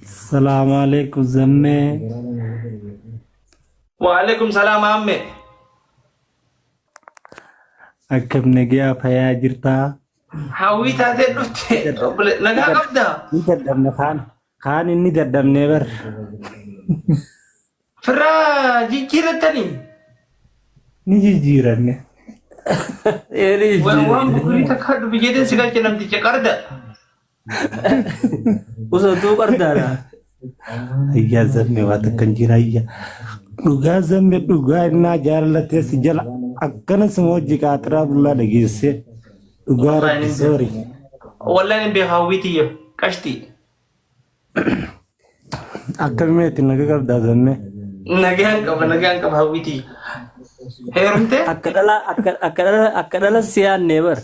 Salaamu alaikum zammee. Waalaikum salaam amme. Akkam nagaa fayyaa jirtaa? Hawwii taatee dhufte. Nagaa qabdaa? Ni dadhabne kaan. Kaan inni dadhabnee bar. Firraa jijjiirrattanii? Ni jijjiiranne. Waan waan bukurii takka dhufi jedheen si galche namticha qarda. Osoo tuu qardaadha. Ayyaa zammee waa takka hin jira ayyaa. Dhugaa zammee dhugaa innaa jaalatee si jala akkana suma hojii qaaxiraa bullaa dhageessee. Dhugaa Wallahi rabbi nin soori. Wallahi nin beeka hawwii tiyya qashtii. Akkamitti naga qabdaa zammee? Nagaan qaba nagaan qaba hawwii tiyya. Heerumtee? Akka dhala akka akka dhala akka dhala si yaadne bar.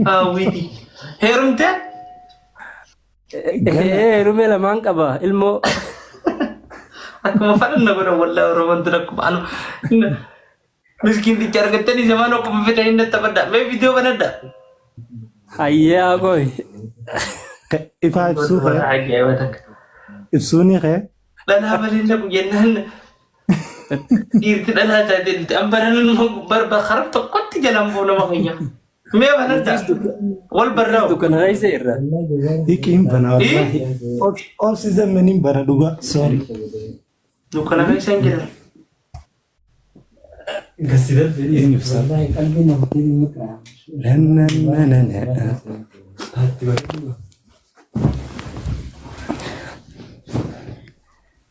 Hawwii tiyya. Heerumtee? Heerumee lamaan qaba ilmoo. Akkuma fadhan na godhan wallahi Oromoon tun akkuma anu. Miskiinticha argattanii zamaan akkuma fedhan inni taphadha. Mee viidiyoo banadha. Hayyaa qoy. Ifaa ibsuu kee Ajaa'iba takka. ibsuuni kee Dhalaa malee naqu jennaan dhiirti dhalaa taatee dhufte. An baranuu barba karaa tokkotti jalaan buu nama keenya. Mee banadha. Wal barraa'u. Dukkana keessa irra. hiqiin bana wallaahi. Obsi zammaniin bana dhugaa sorry. Dukkana keessa hin jiran. Hin ibsa. Na.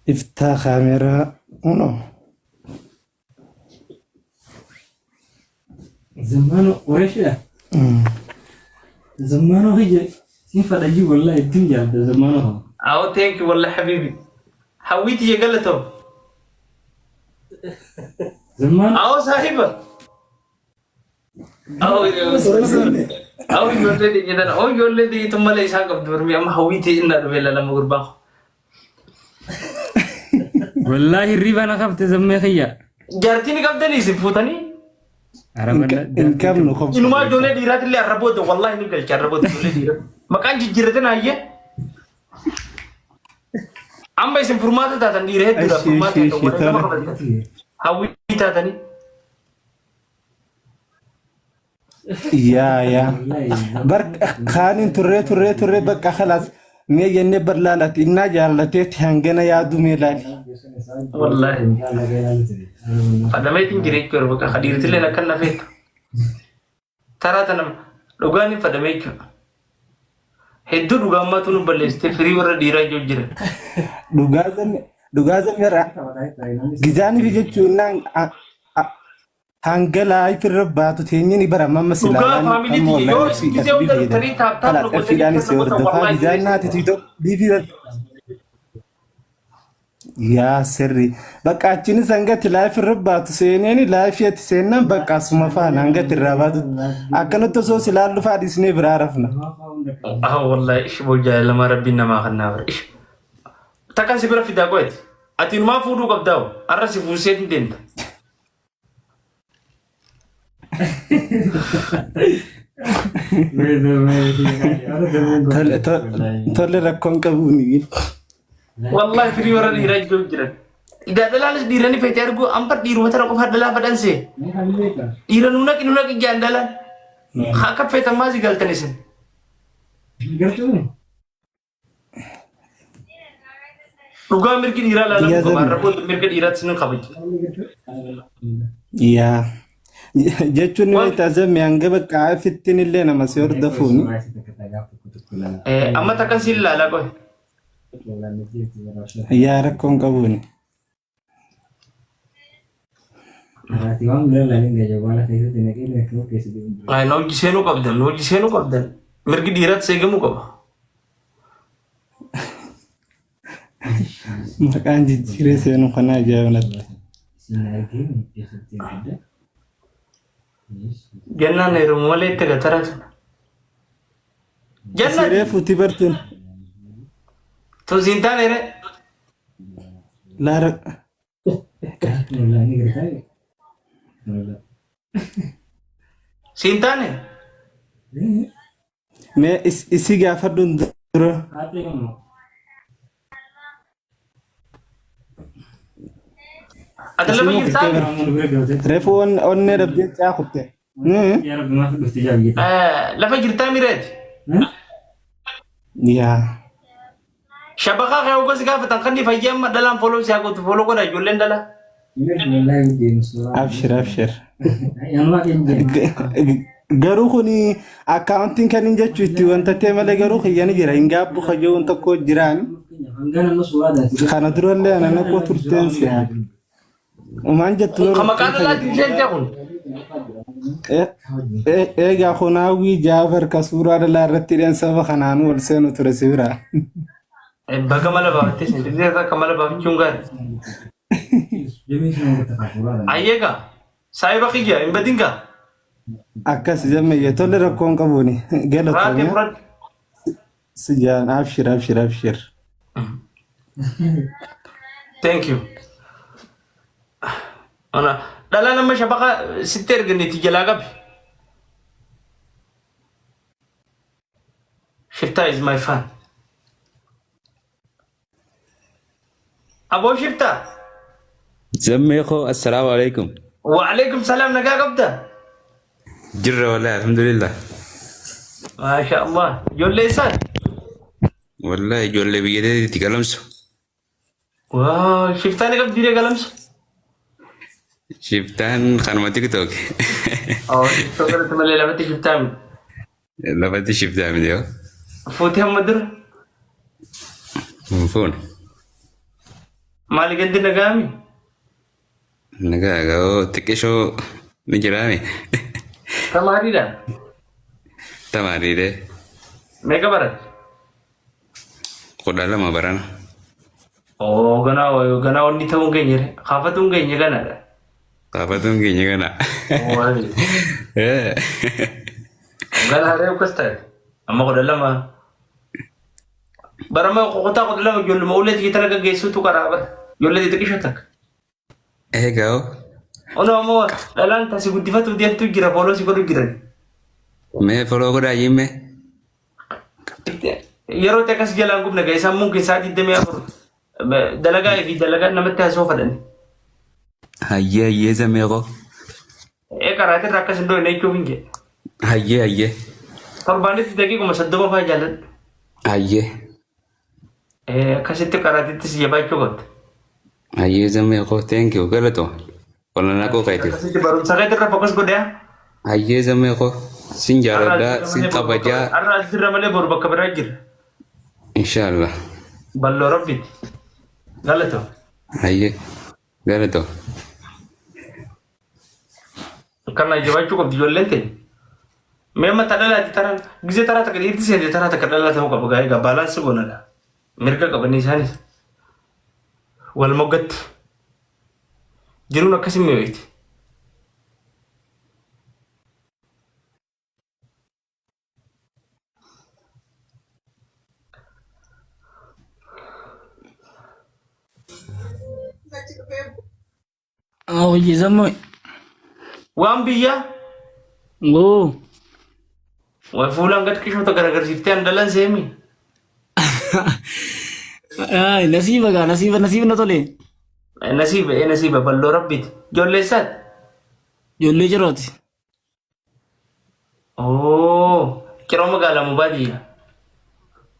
Iftaa kaameeraa uno. Zammaanoo Qureeshidha. Zammaanoo kiyya siin fadhajii wallahi ittiin jaalladha zammaanoo kana. Awo thank you wallahi habibi. Hawwiiti ye galatoo. Zammaanoo Awo saahiba. Awo awo ijoollee ta'e awo ijoollee ta'e malee isaan qabdu mormii amma hawwiiti innaa dhufe lalama gurbaa. Wallahi hirriba na qabte zammee kiyya. Jaartii ni qabdanii isin fuutanii? Hin qabnu kopsa. Inumaa ijoollee dhiiraatillee arra booda wallahi ni galcha arra booda ijoollee dhiiraa. Maqaan jijjiirratan hayyee. Amma isin furmaata taatan dhiira hedduudha Ishi, furmaata ishi, taatan ishi, warra nama tole. kabajatan. Hawwii taatanii. Yaa yaa. Bar kaaniin turree turree turree bakka khalaas mee jennee bar laalati innaa jaallateetti hangana yaaduu mee laali. Wallahi. Fadhameetiin jira jechuudha bakka dhiirtilleen akkan nafeettu. Taraa tana dhugaan hin fadhamee jechuudha. Hedduu dhugaa ammaatu nu balleessitee firii warra dhiiraa ijoo jira. Dhugaa zamme dhugaa zamme gizaanii fi jechuun innaan hanga live irra baatu teenye ni bara amma Dhugaa silaalaan faamilii amma tiyya online yoo fi gisee FB hunda fayyadama. dhuftanii taap taap Kalaas nu gootanii FBdhaanis si akkas gootan hordofaa wallaahi gizaan naati jireenya. TikTok live irra yaa sirri bakka achinis hangatti live irra baatu seeneeni live ati seennan bakka asuma faana hangatti irraa baatu akkanatti osoo si laallu faa dhiisnee biraa rafna. Ah wallahi ishi boo jaalalamaa rabbiin namaa kannaa bara ishi. Takkan si bira fidaa qo'eeti. Ati inumaa fuudhuu qabdaa hoo? Har'a si fuuseetiin deemta. Tole tole rakkoon qabu ni. Wallahi firii warra dhiiraa jiru jiran. Idaa dhalaanis dhiira ni feete arguu ambar dhiiruma tana qofa dhalaa fadhansee. Dhiira nu naqi nu naqi jaan dhalaan. Akka feetan maasii galtan isin. Dhugaa mirgi dhiiraa ilaalamuu Yaa qaba. zammi. Rabboon mirga dhiiraatti sin kabaja. Yaa. Jechuun ni Waan beektaa zammi hanga bakka afittiin illee nama si hordofuuni. Amma takkan siin ilaalaa qoy. Yaa rakkoon qabuuni. Ay, na hojii seenuu qabdan, na hojii seenuu qabdan. Mirgi dhiiraatti eegamuu qaba. Maqaan jijjiiree seenuu kana ajaa'iba natti. Jannaan heerumu malee itti gatara sana. Jannati Siree fuutii bartuun. tun siin taane ree. Laara Siin taane. mee isii gaafadhuun dura. Ati lafa Isinuu jirtaa? kuttee bara. Reefu onnee dhabdee caa kutte. Yaa Rabbi maaf dhufte jaa biyya. Lafa jirtaa mireeti? Yaa. Shabakaa kee hoggas gaafatan kan fayyaa amma dhalaan follow si haa gootu follow godha ijoolleen dhalaa. Abshir abshir. Garuu kuni akkaawuntiin kan hin jechu itti wanta ta'e malee garuu kiyyani jira hin gaabbu kajoon tokko jiraan. Kana durallee ana naqoo turteen si'a. Umaan jettu garuu Kan maqaa dhalaatiin seentee kun. Eegaa kun hawwii Jaafar ka suuraa dhalaa irratti hidhan saba kanaan wal seenu ture si bira. Baga mala baafattee seente. Akka mala baafachuun gaarii. Ayyeegaa saayiba kiyya hin badin gaa. Akkas jammayye tolle rakkoon qabuuni Raatee galatoomee fudhadhu. si jaan abshir abshir abshir. Thank you. Ana dhalaan amma shabaqa sitti erganiiti jalaa qabi. Shiftaa is my fan. Aboo shiftaa. Zammee koo assalaamu alaikum. Waalaikum salaam nagaa qabda. Jirra wallahi alhamdulillah. Maasha Allah. Ijoollee isaati. Wallahi ijoollee biyya teetitti galamsu. Waa shiftaa ni qabdi ree galamsa. Shiftaan kanuma TikTok. Oo shiftaa irratti malee lafatti shiftaa miti. Lafatti shiftaa miti yoo. Fuutee amma dura Hin fuune. maali gandi nagaami? Nagaa ga'oo xiqqishoo ni jiraame. Tamaariidha. Tamaariidhee Meeqa baratte? 12 barana. Oo ganaa ganaa wanni ta'uu hin geenye kaafatuu hin geenye ganaadha. Kaafatuun keenya kana. Ganaa haree akkas ta'e amma 12 barama kutaa 12 ijoolluma ulee tana gaggeessuutu karaa bara ijoollee xixiqqishoo takka. Egaa Ono ammoo dhalaan tasi guddifatu deemtu jira fooloo si godhu jiran. Mee foloo godhaa jimme. Yeroo itti akkas jalaan gubne gaa isaan muun keessaa 24 dalagaa fi dalagaa namatti haasoo fadhani. Hayyee hayyee zammee koo. Ee karaatirra akkas hin dhoyne jechuuf hin jedhe. Hayyee hayyee. Torbaanitti daqiiquma 30 fa'aa jaalladhu. Hayyee. Ee akkasitti karaatittis jabaachuu qabda. Hayyee zammee koo thank you galatoo. Walana koo keetiif. Akkasitti barumsa keetirra fokus godhaa. Hayyee zammee koo sin jaaladhaa sin kabajaa. Har'a as jirra malee boru bakka biraa jira. Inshaallah. Balloo rabbiiti. Galatoo. Hayyee galatoo. Kana jabaachuu qabdi ijoolleen ta'e. Mee amma ta dhalaati taraan gizee taraa takka dhiirti seente taraa takka dhalaa ta'uu qaba gaa egaa baalaansi goonadha. Mirga qabanii isaanis wal moggatti jiruun akkasii mi'ooti. Hojii zammoo. Waan biyyaa Oo. way fuulaan gad qishoota garagarsiiftee an dhalan seemi. Ay, nasiiba gaa nasiiba nasiiba na tole. Nasiiba ee nasiiba balloo rabbiiti. Ijoollee isaati. Ijoollee jirooti. Oo ciroo magaalaa moo baadiyyaa?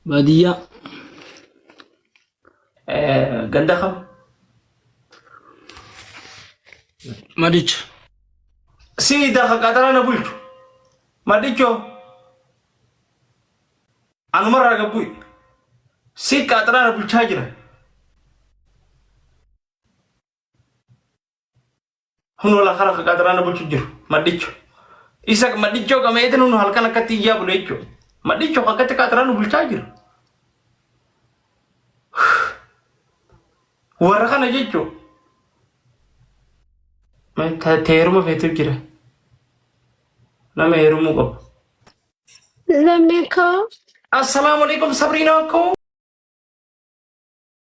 Baadiyyaa. Ganda kam? Madicha. Si dafa qaxara na bulchu. Madichoo. Anumarraa gabbu'i. Si qaxara na bulchaa jira. Hunoo lafa lafa qaxaraa na bulchu jiru madhicho. Isa madhichoo qameeti nunu halkan akkatti iyyaa bule jechuudha. Madhichoo akkatti qaxaraa nu bulchaa jiru. Warra kana jechuun teeruma feetu jira. Nama heerumuu qabu. Namni koo Assalaamu alaikum Sabriinaa koo.